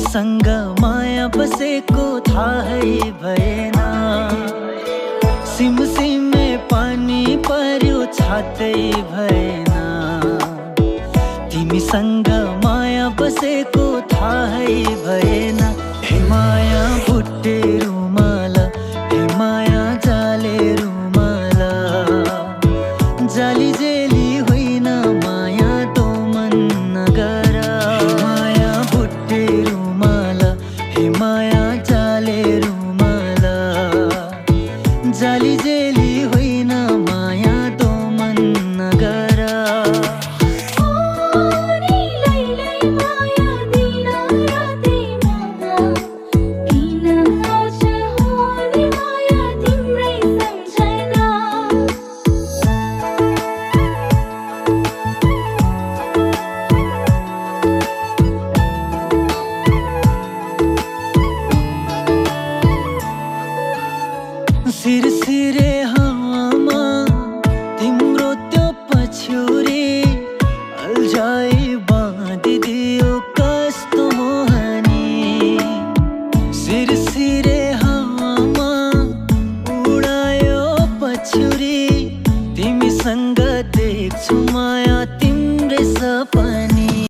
तिमीसँग माया बसेको थाहै भएन। सिमसिमे पानी पर्यो छातै भएन। तिमीसँग माया बसेको थाहै भएन। हे माया भुटे रुमाल, हे माया जाले रुमाल, जाली जेली होइन माया तो मन नगर। हे माया भुटे रुमाल, हे माया जाले रुमाल, जाली जेली होइन माया तो मन नगर। सिरसिरे हावामा तिम्रो त्यो पछ्यौरी अल्झाइ बाँधिदियो कस्तो मोहनी। सिरसिरे हावामा उडायो पछ्यौरी, तिमीसँग देख्छु माया